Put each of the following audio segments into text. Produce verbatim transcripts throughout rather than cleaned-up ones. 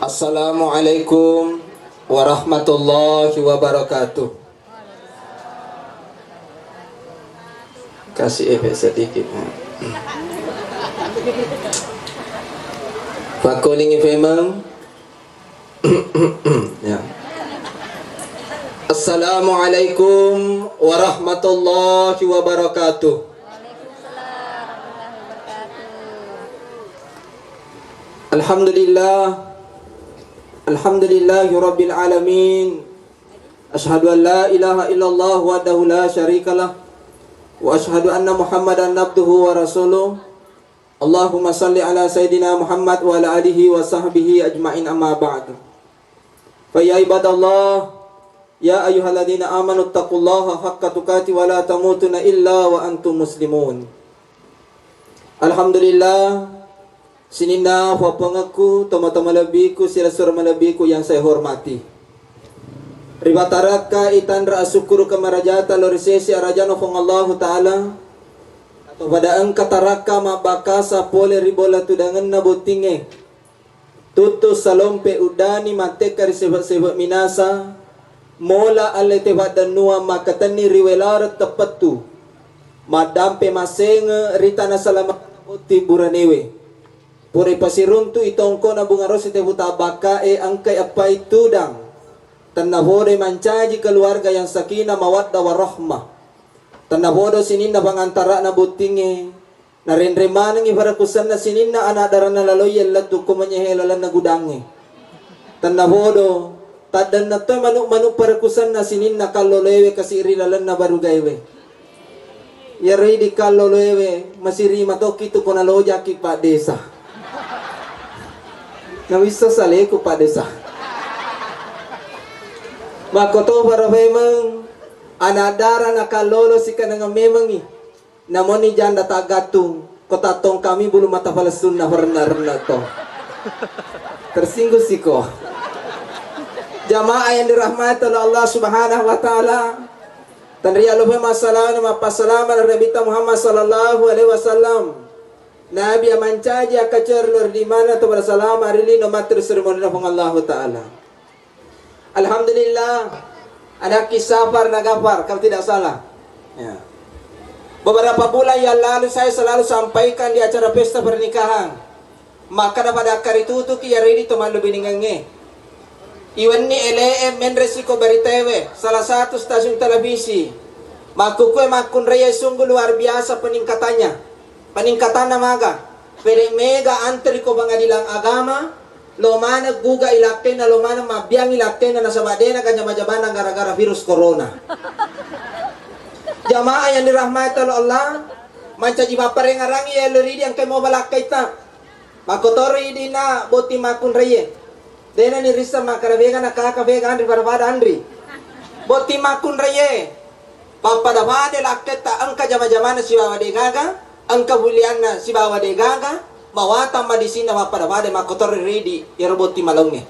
Assalamualaikum warahmatullahi wabarakatuh. Kasih efek sedikit. Pakkolingi femeng. Ya. Assalamualaikum warahmatullahi wabarakatuh. Waalaikumsalam warahmatullahi wabarakatuh. Alhamdulillah. Alhamdulillahi rabbil alamin. Asyhadu an la ilaha illallah wahdahu la syarikalah. Wa asyhadu anna Muhammadan abduhu wa rasuluh. Allahumma salli ala sayyidina Muhammad wa ala alihi wa sahbihi ajma'in, amma ba'du. Fa ya ibadallah, ya ayyuhalladzina amanu taqullaha haqqa tuqati wa la tamutunna illa wa antum muslimun. Alhamdulillah, sininna fappangekku, tomatoa malebbiku, sirasura malebbiku yang saya hormati. Ripatarakka itanra asukkuruka marajata lao ri sese arajana Puang Allahu Ta'ala, atau pada engka tarakka mabbakasa pole ri bola tudangenna bottingnge. Tuttu salompe uddani mattekka ri sebe-sebe minasa, mola alle tefaddennuang makkatenni ri welareng teppettu, maddampe massenge ri tana salama botting buranewe. Pura ipasiruntu i tongkona bunga rosi tefuta bakkae engkai eppai tudang. Tennapodo mancaji keluarga yang sakinah mawaddah warahmah. Tennapodo sininna pangantarana bottingnge. Narenreng manengngi parakusanna sininna ana' daranna laloiye lettu ko menyehe lalenna gudangnge. Tennapodo, taddenna toi manu'-manu' parakusanna sininna kalloloewe kasi ri lalenna barugaewe. Iyaro idi kalloloewe masiri matokki tu ko nalojaki Pak Desa. Nawissa saleku Pak Desa. Makkotoparo memeng ana' dara nakallolo sikanengeng memengngi. Namoni janda taggattung, ko tattongkami bulu mata palessunna parenna-renna to. Tersinggung siko. Jamaah yang dirahmati oleh Allah Subhanahu wa Ta'ala. Tenria lupa masalah mappasalama Nabi Muhammad sallallahu alaihi wasallam. Nabi yang mancaji akacor lor di mana tu bersalama ri lino matri sermonina Puang Allahu Ta'ala. Alhamdulillah, ada kisah Safar na Gafar, kalau tidak salah. Ya. Beberapa bulan yang lalu saya selalu sampaikan di acara pesta pernikahan. Maka dapat dakar itu tuh ki ya ready to malu biningange. Iwenni L M menre siko beritewe, salah satu stasiun televisi. Makkukue makkunraya sungguh luar biasa peningkatannya. Peningkatanna maga? Pede mega antri ko pengadilan agama, lo maneng guga i lakkainna, lo maneng mabbiang i lakkainna nasaba dena gajama-jamana gara-gara virus corona. Jamaah yang dirahmati oleh Allah, mancaji mapparengarangi ya lo ridi engkai moba lakkaita. Makkotoro idina botting makkunraie. Dena nirisseng makkeda bega na kaka bega anri pada-pada anri. Botting makkunraie. Pappada-pada lakketta engka jama-jamana sibawa degaga, engka bulianna sibawa degaga, mawatang madisinna pappada-pada makkotoro ridi iyaro botting malaungnge.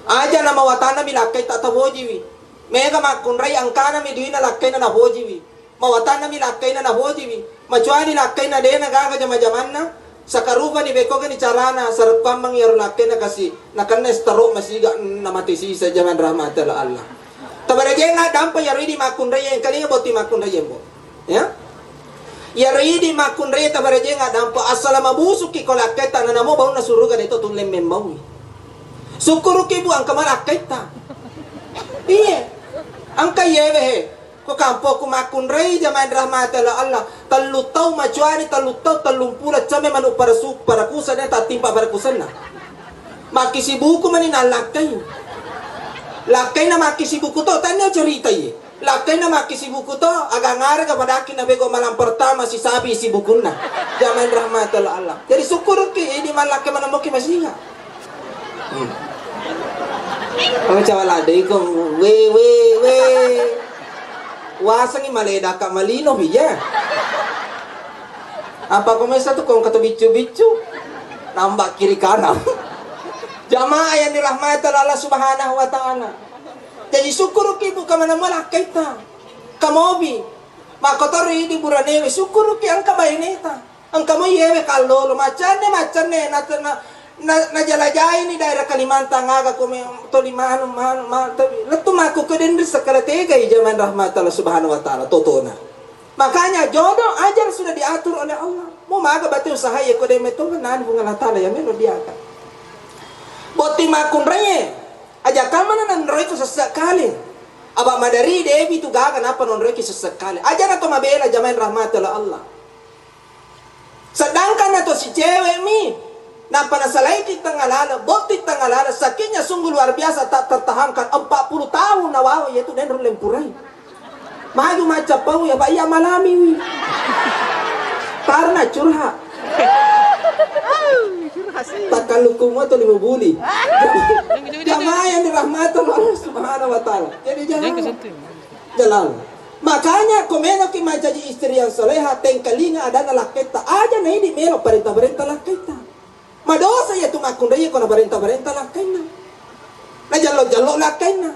Aja na mawatanna mi lakketta tapojiwi. Mega makkunrai engkana mi duina lakkaina napojiwi. Mawatanna mi lakkaina napojiwi, macuani lakkaina dena gaga jama-jamanna, sakarupani bekkogani carana sarekkuammeng iyaro lakkaina kasi nakenna es taro masiga namate sisa jaman rahmat Allah. Tabarajeng addampa iyaro idi makkunrai engkalinga botting makkunrai embo. Ya? Iyaro idi makkunrai tabarajeng addampa assala mabusuki ko lakkaita nanamo baunna suruga deto tulleng memmaui. Sukkuruki bu engka malakkaita. Iye. Engka iyewe he. Ko kampokku makkunrai jamaah rahmati Allah, Allah, tellu tau macuani, tellu tau tellumpulo cemme manu parasu-, parakusa dan tattimpa parakusanna. Makkisibuku mani nallakkai. Lakkaina makkisibuku to, tannia ceritai. Lakkaina makkisibuku to, agang arega padakki nabego malam pertama sisabi sibukunna. Jamaah rahmati Allah, Allah. Jadi sukkuruki ini mallakkai manemmoki masinga. Hmm. Kamu cawa ladde iko, we, we, we. Wasengi maledaka malino pija. Apa ko mesa tu kong katu biccu-biccu. Nambah kiri kanan. Jamaah yang dirahmati oleh Allah Subhanahu wa Ta'ala. Jadi sukkuruki bu kamana malakkaita. Kamobi. Makkotoro idi buranewe sukkuruki engka baineta. Engka mo iyewe kallolo, maccanne, maccanne, na, na, Na-, najalajaini daerah Kalimantan aga ko me-, toli manu, manu, manu, tapi lettu makku ko denri sekala tegai jamaah rahmat Allah Subhanahu wa Ta'ala, totona. Makanya jodoh ajal sudah diatur oleh Allah. Mau maga bate usaha ya ko de metong nani Puang Allah Ta'ala ya melo diaga. Botting makkunraie, aja kamana nanroiko sessekali. Aba madari debi tu gaga napa nonroiki sessekali. Aja na to mabela jamaah rahmat Allah. Sedangkan nato si cewek mi, nappa nasalaiki tengnga laleng, botting tengnga laleng, sakitnya sungguh luar biasa, tak tertahankan, empat puluh tahun nawawa, yaitu denro lempurai. Maju macca pau ya, Pak, iya malami wi. Karena curhat. Takkalukung atau lima buli. Jamaah yang dirahmati Allah Subhanahu wa Ta'ala. Jadi jangan jalan. Makanya, ko meloki mancaji istri yang soleha, tengkalinga adanna lakketta. Aja naidi melo parenta-parenta lakketta. Madosa iya tu makkunrai ko naparenta-parenta lakkainna. Najallo-jallo lakkainna.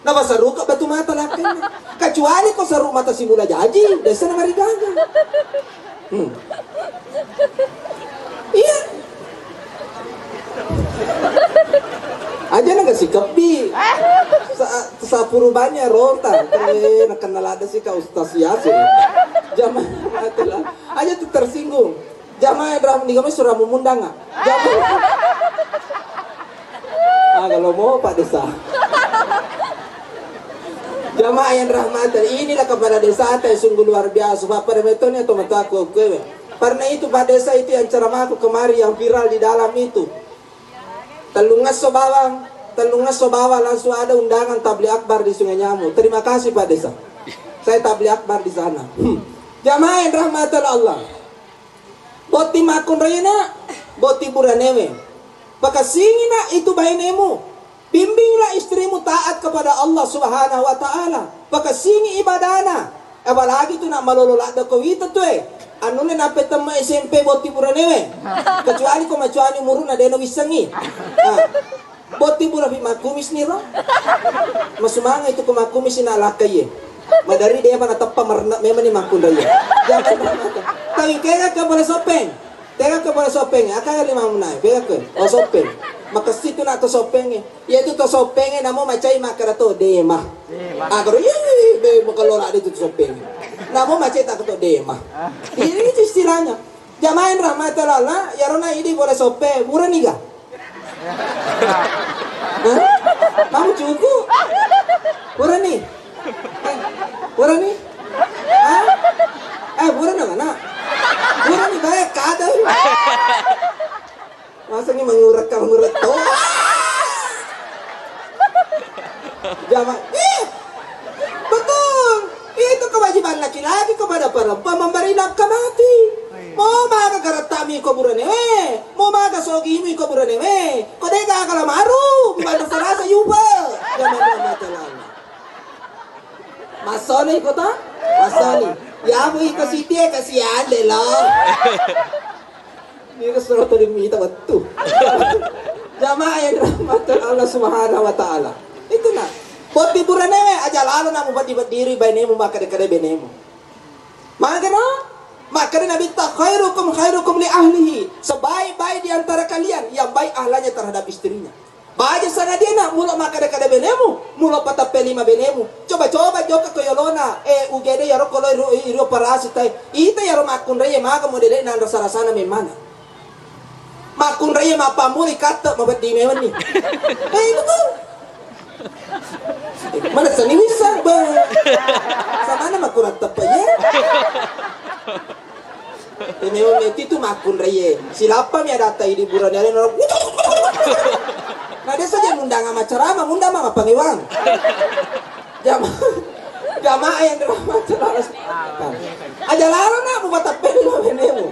Napasaruka batu mata lakkainna. Kecuali ko saru mata simula jaji, desa na marigaga. Hmm. Iya. Aja na gak sikeppi. Sa-, sapuru banyak rota. Eh, nakenal ada sih Kak Ustaz Yasin. Jamaah itulah. Aja tuh tersinggung. Jamaah yang rahmat, niga mai sura mumundanga. Jamaah. Ah, kalau mau Pak Desa. Jamaah yang rahmati, inilah kepala desa yang sungguh luar biasa. Pak, pada metoni atau mata aku, aku, eh. Karena itu Pak Desa itu yang ceramahku kemarin yang viral di dalam itu. Tellungesso bawang, tellungesso bawang langsung ada undangan tabli akbar di Sungai Nyamu. Terima kasih Pak Desa. Saya tabli akbar di sana. Hmm. Jamaah yang rahmati Allah. Botting makkunraie na, botting buranewe. Pakassingi na itu bainemu. Bimbinglah istrimu taat kepada Allah Subhanahu wa Ta'ala. Pakassingi ibadana. Apalagi tu nak malolo ladde ko wita tu e. Anunna nappe temme S M P botting buranewe. Kecuali ko macuani umuruna dena wissengi. Nah. Botting bura fi makkumis ni ro. Masumanga itu ko makkumis na lakkaie. Madari de mana teppa merenna memang ni makkunraie. Jangan. Tapi kega ke bola sopeng. Tega ke bola sopeng. Aka lima menai. Kega ke. Oh sopeng. Makassi tu nak to sopeng e. Iya tu to sopeng e namo macai makkada to dema. Dema. Agaro iya be makalora de tu sopeng. Namo macai tak to dema. Ini itu istilahnya. Jamaah yang rahmati Allah, ya rona idi bola sopeng. Murah nih ga? Hah? Kamu cukup? Pura nih? Eh, pura nih? Hah? Eh, pura na mana? Pura nih, baik, kada. Masa ini mengurak, mengurak. Oh. Jama-, ih, betul. Itu kewajiban laki-laki kepada perempuan memberi nafkah mati. Mau maga garattami ko burane we, mau maga sogimu ko burane we. Ko de gaga lamaru, bibanda salasa yuba. Jama-, jama-, jama-, Masoni kota? Masoni. Ya bu iko sitie kasihan de lo. Ini suruh tadi minta betul. Jamaah yang dirahmati Allah Subhanahu wa Ta'ala. Itu nah. Botting buranewe aja lalo namu badi-badiri bainemu makkada-kada benemu. Magana? Makkada Nabi ta khairukum khairukum li ahlihi. Sebaik-baik di antara kalian yang baik ahlaknya terhadap istrinya. Baja sangadinna mulo makkada-kada benemu, mulo patappe lima benemu. Coba-coba jokka ko yolona, eh, U G D yaro kolo iro, iro operasi tai. Ita yaro makkunraie maga modele na rasa-rasana memana. Makkunraie mappammuli katte mabedding memenni. Eh, betul. Mana seni bisa, Bang? Samana makurang teppe ye? Ini meti tu makkunraie. Silappa mi adatta idi burane alena. Na desa je mundang ama ceramah, mundang ama pangewang. Jama-, jamaah yang dirahmati Allah. Aja lalo na mu batappeni lo benemu.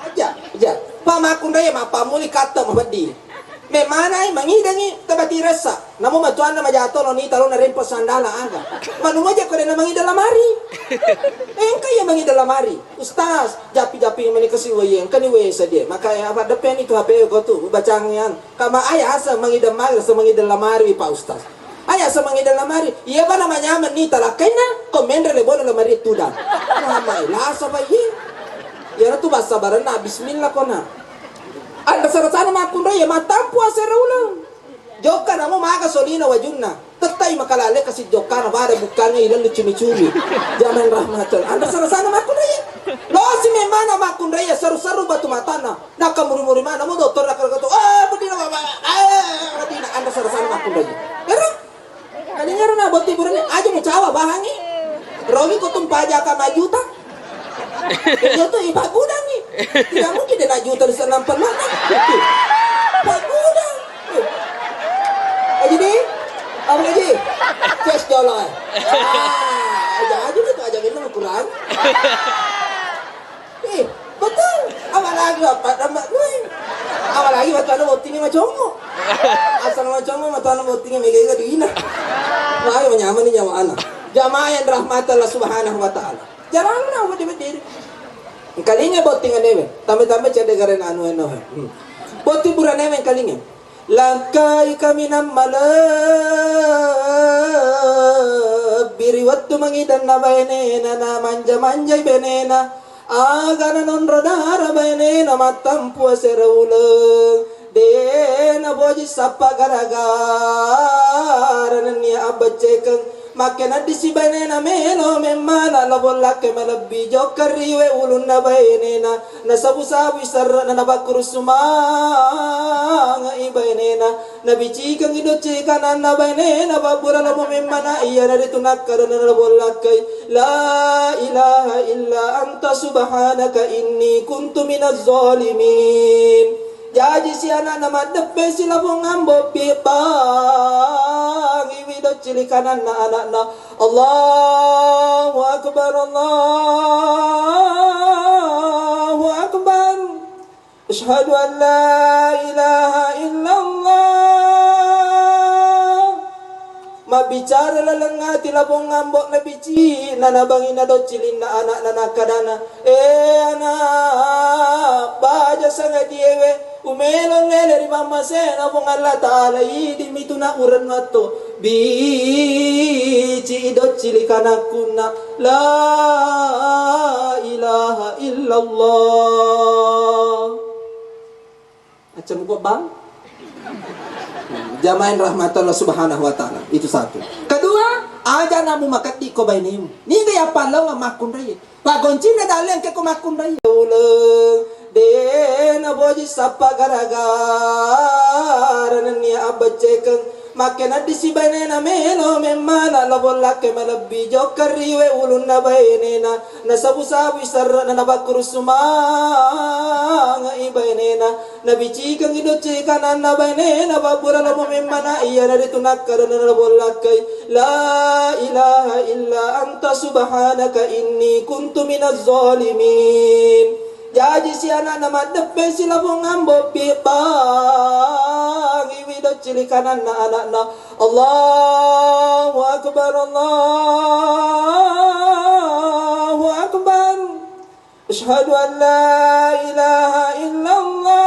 Aja, aja. Pa makkunraie mappammuli katte mabeddi. Memanai mangidangi tabatiressa. Namo matuanna majato lo ni talona rempo sandala aga. Manu moja ko dena mangidang lamari. Engka iya mangidang lamari. Ustaz, japi-japi meni kasi wae engka ni wae sadie. Maka ya apa depen itu H P ko tu bacangan. Kama ayah asa mangidang mari, asa mangidang lamari Pak Ustaz. Ayah asa mangidang lamari. Iya bana manyameng ni talakkainna ko menre le bola lamari tudang. Ramai lasa bayi. Iya tu basa barenna bismillah kona. Anrasa-rasana makkunrai iya mattampu asera uleng. Jokka namo maga solina wajunna. Tettai makalalle kasi jokkana pada bukkangnge ilellu cumi-cumi. Jamaah rahmatullah. Anrasa-rasana makkunrai iya. Losi memmana makkunrai iya seru-seru batu matanna. Nakka muri-muri mana mo dokter nakka katu. Eh, pedina baba. Eh, pedina anrasa-rasana makkunrai iya. Ero? Kalingero na botting burane, aja mucawa bahangngi. Rogi ko tumpaja ka majuta. Iya tu ipagudangngi. Tidak mungkin dia najuta di senam pernah. Pagudang. Aji di, apa aji? Ces jolo. Ah, aja aja tu aja minum kurang. Eh, betul. Apalagi bapak dan mbak gue. Apalagi bapak lu bottingnya macongo. Asal macongo, mata lu bottingnya mega ega dina. Wah, nyaman nih nyawa anak. Jamaah yang rahmat Allah Subhanahu wa Ta'ala. Jalanna udah berdiri. Engkalinga botting anewe. Tambah-tambah cedde garen anu eno. Hmm. Botting buranewe engkalinga. Lakkai kaminang malebbi ri wettu mangidanna bainena, na manja-manjai bainena, aga nanonro dara bainena mattampu asera uleng, de napoji sappa gara-gara nennia abbeccekeng. Makkenaddisi bainena melo memmala labollakkai malebbi jokka riwe ulunna bainena, nasabu-sabui serre'na nabakkuru sumange'i bainena, nabicikengngi docci kananna bainena pabbura lamo memmana iyanaritu nakkedana labollakkai, la ilaha illa anta subhanaka inni kuntu minaz zalimin. Jaji si ana'na maddeppe si lapong ambo pibbangiwi doccili kananna ana'na. Allahu akbar, Allahu akbar. Asyhadu an la ilaha illallah. Mabbicara laleng ati lapong ambo nabici, nanabangi nadoccilinna ana'na nakkadana, eh, ana', baja sangadiewe, umelong lele ri pammasena Puang Allah Ta'ala, idimmi tu na urennu atto, bici idoccili kanakkunna, la ilaha illallah. Acca muko bang. Jamain rahmat Allah subhanahu wa ta'ala. Itu satu. Kedua, aja namu makeddi ko bainemu. Niga ya pallonga makkunrai. Pagoncinna dalle engke ko makkunrai. Uleng, de napoji sappa gara-gara nennia abbeccekeng. Makkenaddisi bainena melo memmala labollakkai malebbi jokka riwe ulunna bainena. Nasabu-sabui serre'na nabakkuru sumange'i bainena. Nabicikengngi docci kananna bainena pabbura lamo memmana iyanaritu nakkedana nabollakkai, la ilaha illa anta subhanaka inni kuntu minaz zalimin. Jaji si ana'na maddeppe si lapong ambo pibbangiwi doccili kananna ana'na. Allahu akbar, Allahu akbar. Asyhadu an la ilaha illallah.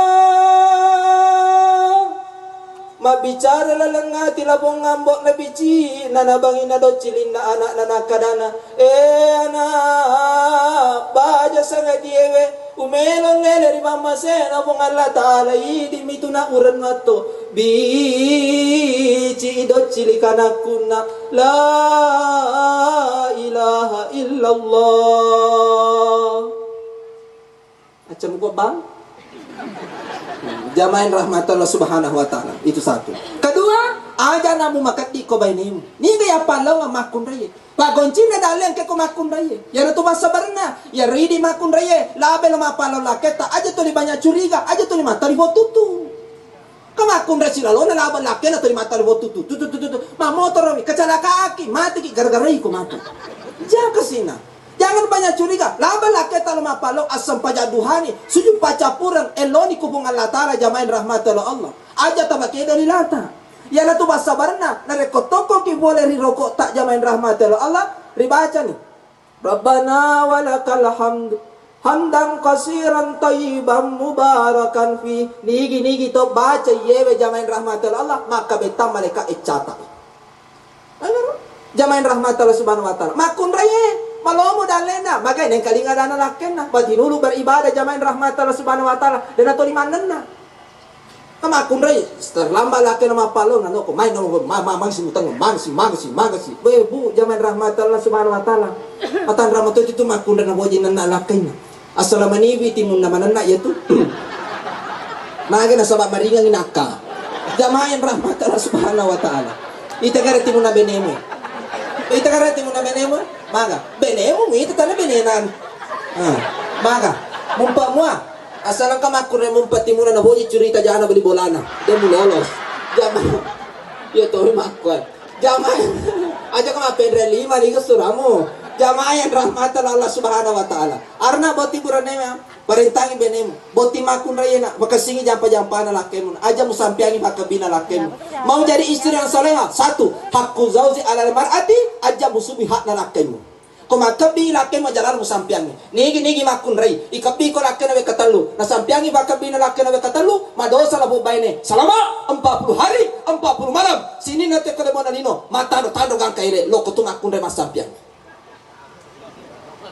Mabbicara laleng ati lapong ambo nabici, nanabangi nadoccilinna ana'na nakkadana, eh, ana', baja sangadiewe, umelong lele ri pammasena Puang Allah Ta'ala, idimmi tu na urennu atto, bici idoccili kanakkunna, la ilaha illallah. Acca muko bang. Jamain rahmat Allah subhanahu wa ta'ala. Itu satu. Kedua, aja namu makeddi ko bainemu. Niga ya pallonga makkunrai. Pagoncinna dalle engke ko makkunrai. Yana tu massabarna. Ya ridi makkunrai. Labe lo mapalong laketta. Aja tuli banyak curiga. Aja tuli matali fotutu. Ka makkunrai silalona laba lakkena tuli matali fotutu. Tutu tutu tu. Mamotoromi. Kecelakaan ki. Mati ki gara-gara iko mati. Jaka sina. Jangan banyak curiga. Laba lakketa lo mapalong assempajang duhani, sujud paccappureng, elloni ku Puang Allah Ta'ala jamain rahmati Allah. Aja tabakeda lilata. Iyanatu bassabarenna, narekko tokkoki pole ri rokok ta jamain rahmati Allah, ribacani. Rabbana walakal hamd, hamdan kasiran tayyiban mubarakan fi. Nigi-nigi to baca iyewe jamain rahmati Allah, maka betang malaikat eccata. Jamain rahmat Allah subhanahu wa ta'ala. Makkunraie, malomo dallena, magai nengkalinga dana lakkenna. Batinulu beribadah jamain rahmat Allah subhanahu wa ta'ala. Dena toli mannenna. Makkunrai, terlambat lakkena mappalong, nanoko, main no, ma-, ma-, mangsi mutang, mangsi, mangsi, mangsi. Weh, Bu, jamaah rahmat Allah Subhanahu wa Ta'ala. Atan rahmat itu makkunrai naboji nenna lakkena. Assalamu nibi timunna manenna iya tu. Mage nasaba maringang nakka. Jamaah rahmat Allah Subhanahu wa Ta'ala. Ita kare timunna benemu. Ita kare timunna benemu. Maga. Benemu itu tana benenan. Ah, maga. Mumpa mua. Asal engka makkunrai mumpa timunna naboji curita jana beli bolana. Dia mulolos. Jamaah. Iya to makkuan. Jamaah. Aja ka mappenre lima ri suramu. Jamaah yang rahmatan Allah Subhanahu wa Ta'ala. Arna boti burane ma, parentangi benemu. Boti makkunrai na, pakessingi jampa-jampana lakkemu. Aja musampiangi pakkebina lakkemu. Mau jadi istri yang soleha, satu, hakku zauji alal mar'ati, aja musubi hakna lakkemu. Ko makkebbi lakkemu aja lalo musampiangi. Nigi-nigi makkunrai, ikebbi ko lakkena wekka tellu. Nasampiangi pakkebbina lakkena wekka tellu, madosa labo baine. Selama empat puluh hari, empat puluh malam. Sininna te ko lemona lino, matando-tando gangka ele, loko tu makkunrai massampiang.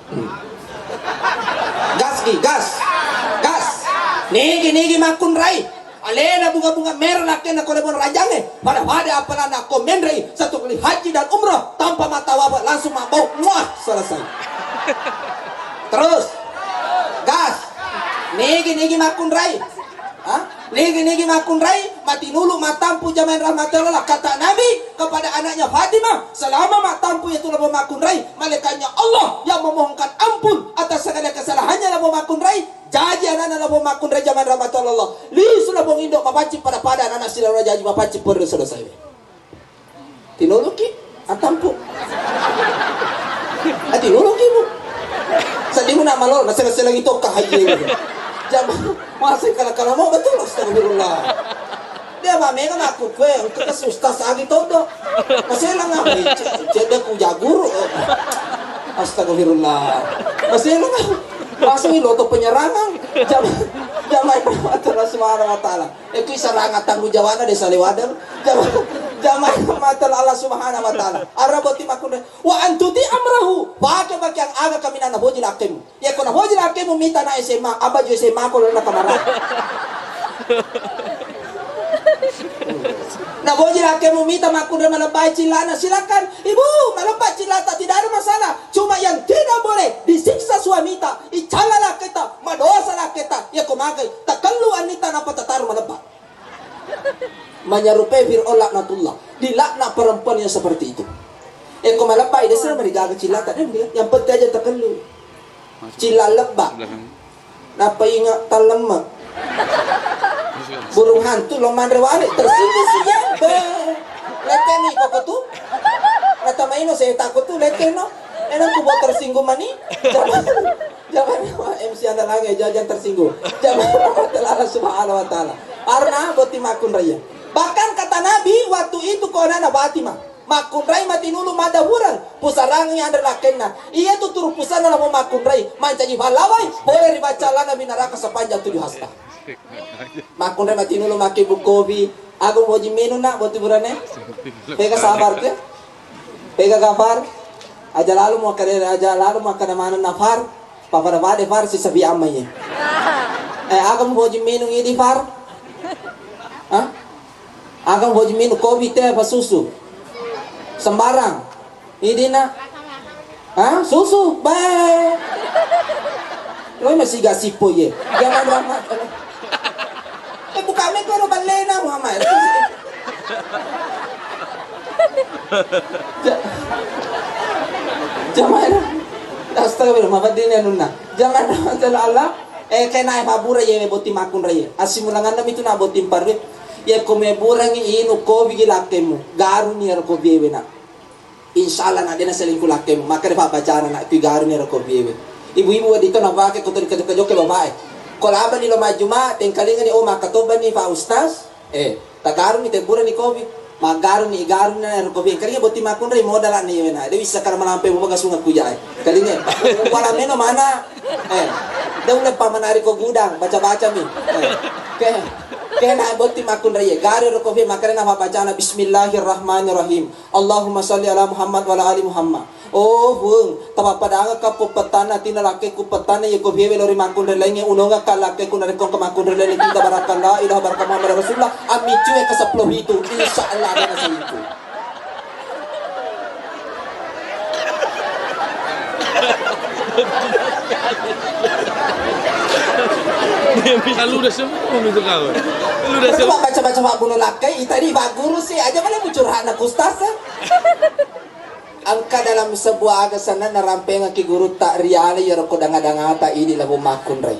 Hmm. Gas ki, gas. Gas. Nigi-nigi makkunrai. Alena bunga-bunga merah lakkena ko lemona rajangnge. Pada-pada apalana ko menrei satu kali haji dan umrah tanpa mata wabah langsung mabau. Muah, selesai. Terus. Gas. Nigi-nigi makkunrai. Hah? Nigi-nigi makkunrai, matinulu matampu jamaah rahmatullah. Kata Nabi kepada anaknya Fatimah, selama matampu itu labo makkunrai, malaikatnya Allah yang memohonkan ampun atas segala kesalahannya labo makkunrai, jaji anakna labo makkunrai jamaah rahmatullah. Lisu labo indo mapaccing pada-pada anakna silaro jaji mapaccing pura selesai. Tinuluki, attampu. Ah, tinuluki, Bu. Seddi muna malolo, nasela-selangi tokka haji. Jam, masih kala-kala mau betul, astagfirullah. Dia mega makku kue, engka kasi ustaz agi todo. Masih lang apa? Cedde ku jaguru. Astagfirullah. Masih lang apa? Masih loto penyerangan. Jam, jam apa? Allah Subhanahu wa Ta'ala. E, kui sarang tanggung jawabna desa lewadeng. Jama-, jamaah rahmatan Allah Subhanahu wa Ta'ala. Ara boti makkunrai. Wa antuti amrahu. Pake bakiang aga kaminang naboji lakkemu. Iya ko naboji lakkemu mita na S M A, abaju S M A ko lana kamara. Naboji lakkemu mita makkunrai malebbai cillana, silakan. Ibu, malebbai cillata, tidak ada masalah. Cuma yang tidak boleh disiksa suamita, icalla lakketa, madosa lakketa. Iya ko magai, takellu annita nappa tataro malebba. Menyerupai Fir'aun laknatullah, dilaknat perempuan yang seperti itu. Eh, ko malebbai, desa marigaga cillata, deh, yang penting aja takellu. Cilla lebba. Nappa inga tallemma. Burung hantu lo manre wale, tersinggung si dia. Be. Leteni koko tu. Kata maino saya takut tu leteno. Enang ku buat tersinggung mani. Jangan, jangan M C anda lagi, jangan, jangan tersinggung. Jangan Allah Subhanahu wa Ta'ala. Arna boti makkunrai. Bahkan kata Nabi waktu itu ko anana Fatimah, makkunrai matinulu maddabureng, pusarangi anre lakkenna. Iya tu turu pusanna lamo makkunrai, mancaji pallawai, boleh ribaca lana binaraka sepanjang tujuh hasta. Makkunrai matinulu make bu kopi, aku mau jimenu nak buat hiburannya. Pega sabar ke? Pega gafar? Aja lalu mau kada, aja lalu mau kada mana nafar? Papada-pada far si sabi amma ye. Eh, aga mupoji minung idi far? Hah? Aga mupoji minung kopi, teh apa susu? Sembarang. Idina. Hah? Susu? Bae. Lo masih gak sipo ye. Jangan rahmat. Eh, buka me ko ro ballena, Muhammad. Ja-, jamaah. Astagfirullah, mafaddini anunna. Jangan, jangan Allah. Eh, kena e mabura ye, boti makkunrai ye. Assimulanganna mitu na boti parwe. Ye ko meburangi inu kopi gi lakkemu. Garuni ero kopi ewe na. Insya Allah, na dena selingkuh lakkemu. Maka de pabbacana na tu garuni ero kopi ewe. Ibu-ibu wedding to napake koto dikejo-kejokke bapak e. Ko labani lo majjuma, tengkalingani, oh, makkatobani Pak Ustaz. Eh, tagaruni, tebburani kopi. Magaruni, igaruni na ero kopi. Kalinga boti makkunrai modal ni wena. De wissa kara malampe mo baga sunga kujae. Kalinga. Wala meno mana? Eh, de ulle pamanari ko gudang, baca-baca mi. Eh. Ke, kena boti makkunrai. Garu ero kopi, makanya nama bacana Bismillahirrahmanirrahim. Allahumma salli ala Muhammad wa ala ali Muhammad. Oh, Puang, tapappadangekka pupettanna, tina lakkaikku pettanna, iya ko fiyawe lao ri makkunrai laingnge, unongekka lakkaikku narekko engka makkunrai laingnge, kita barakka la ilaha barakka Muhammad Rasulullah, ammiccue ke seppulo pitu, insya Allah ada nasa itu. Lu udah semua itu kau. Lu udah semua. Baca-baca Pak Buno Lakkai, tadi Pak Guru sih aja mana mucurhat nak ustaz. Engka dalam sebuah aga senna narampengekki gurutta riala iyaro ko danga-dangata idi labo makkunrai.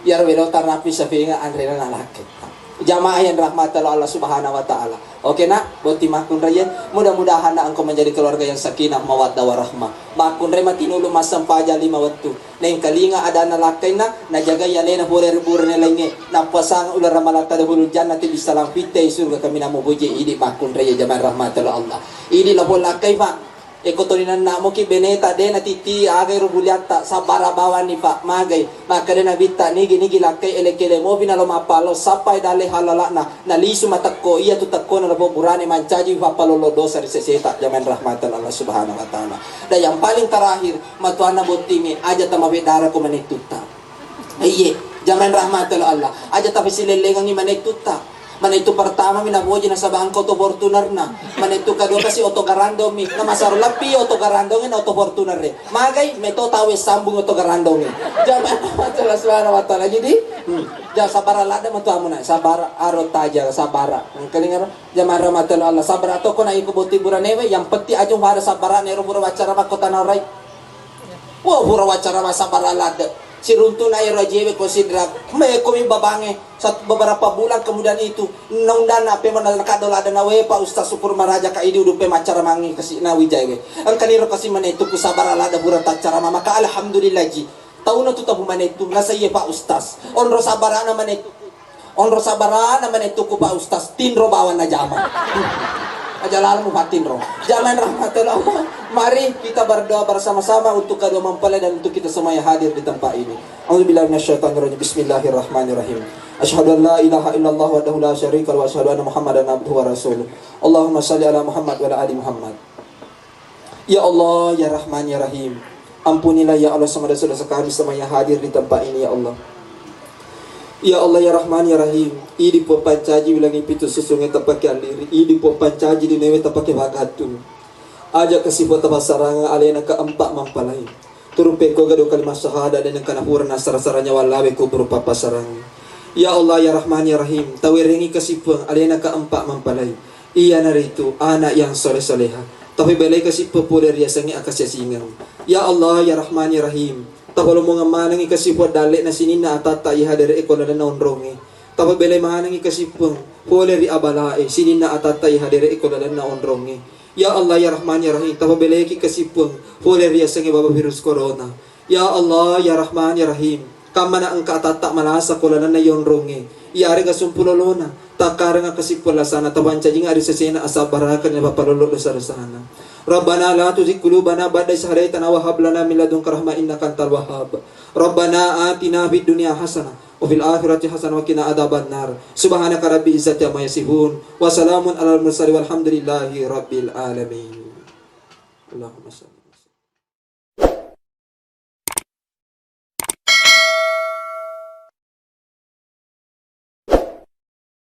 Iyaro welo tarapi safenga anrena nalakketta. Jamaah yang rahmati Allah Subhanahu wa Ta'ala. Oke, Nak, botting makkunrai, mudah-mudahan, Nak, engkau menjadi keluarga yang sakinah, mawaddah, warahmah. Makkunrai matinulu massempajang lima wettu. Naengkalinga adanna lakkainna, najagai alena pole ri burane laingnge. Nappasang ulara malata dakhulul jannati bisalam fitte surga kaminang mupoji idi makkunrai jamaah rahmati Allah. Idi lapong lakkai, Pak. Eko toni nanna'moki beneta, de natitti aga ero buliatta, sabbara bawanni, Pak, magai. Makkeda Nabitta, nigi-nigi lakkai ele-kele mopi nalo mappalo, sappai dalle halala'na, nalisu matekko, iyatu tekkona nabo burane mancaji fappalollo dosa ri seseta, jamaah rahmatan Allah Subhanahu wa Ta'ala. Dan yang paling terakhir, matuanna bottingnge, aja tamaweddara ko manettutta. Iye, jamaah rahmati Allah. Aja tapasilellengengngi manettutta. Manettu pertama mi naboji nasaba engka oto Fortunerna. Manettu kedua kasi oto garandong mi. Na masaro leppi oto garandongnge na oto Fortuner e. Magai meto tau e sambung oto garandongnge. Jamaah rahmati Allah Subhanahu wa Ta'ala. Jadi, hmm, ja sabara ladde matu amuna. Sabara aro taja sabara. Engkalinga ro. Jamaah rahmati Allah. Sabara toko na iko botting buranewe. Yang penting aja pada sabara nero pura waccara makko tanarai. Wah, pura waccara massabara ladde. Siruntu'na ero ajewe ko Sidra. Meko mi babangnge. Sat-, beberapa bulan kemudian itu, naundanna ape mana nakaddo ladde na, "We, Pak Ustaz, syukur maraja ka idi udupe maccara mangi kasi na wijae we." Engkaniro kasi manettu ku sabara ladde pura taccara ma. Maka alhamdulillah ji. Tauna tu tabu manettu, nasaiye Pak Ustaz. Onro sabarana manettu. Onro sabarana manettuku Pak Ustaz, tinro bawang najama. Aja lalo mufattinro. Jamaah rahmatullah. Mari kita berdoa bersama-sama untuk kedua mempelai dan untuk kita semua yang hadir di tempat ini. A'udzubillahi minasyaitonirrajim. Bismillahirrahmanirrahim. Asyhadu an la ilaha illallah wahdahu la syarika lahu wa asyhadu anna Muhammadan abduhu wa rasuluh. Allahumma shalli ala Muhammad wa ala ali Muhammad. Ya Allah, ya Rahman, ya Rahim, ampunilah ya Allah semua dosa-dosa kami semua yang hadir di tempat ini, ya Allah. Ya Allah, ya Rahman, ya Rahim, idi Puang pancaji wilangi pitu susungnge tapake alliri, idi Puang pancaji linewe tapake bagattung. Aja kasi Puang tapassarangeng alena keempat mempelai. Turung pekko gado kalimat syahadat dan engkana pura nassara-sara nyawa lawe kuburu pappasarangi. Ya Allah, ya Rahman, ya Rahim, tawerengi kasi Puang alena keempat mempelai. Iyanaritu anak yang soleh-soleha. Tapabelai kasi Puang pole riasengnge akasiasingeng. Ya Allah, ya Rahman, ya Rahim, tapalomongang manengi kasi Puang dalle'na sininna atatta ihadere e ko lalenna onrongnge. Tapabelai manengi kasi Puang pole ri abalae sininna atatta ihadere e ko lalenna onrongnge. Ya Allah, ya Rahman, ya Rahim, tapabelaiki kasi Puang pole riasengnge wabah virus corona. Ya Allah, ya Rahman, ya Rahim, kammana engka atatta malasa ko lalenna yonrongnge, iyarega sumpu lolona, takkarenga kasi Puang lasana, tapancajinga ri sesena asabbarakeng napapalollo dosa-dosana. Rabbana la tuzigh qulubana ba'da idh hadaytana wa hab lana min ladunka rahmah innaka antal wahhab. Rabbana atina fid dunya hasanah wa fil akhirati hasanah wa qina adzabannar. Subhanaka rabbil izzati amma yasifun. Wa salamun alal mursalin walhamdulillahi rabbil alamin. Allahumma shalli.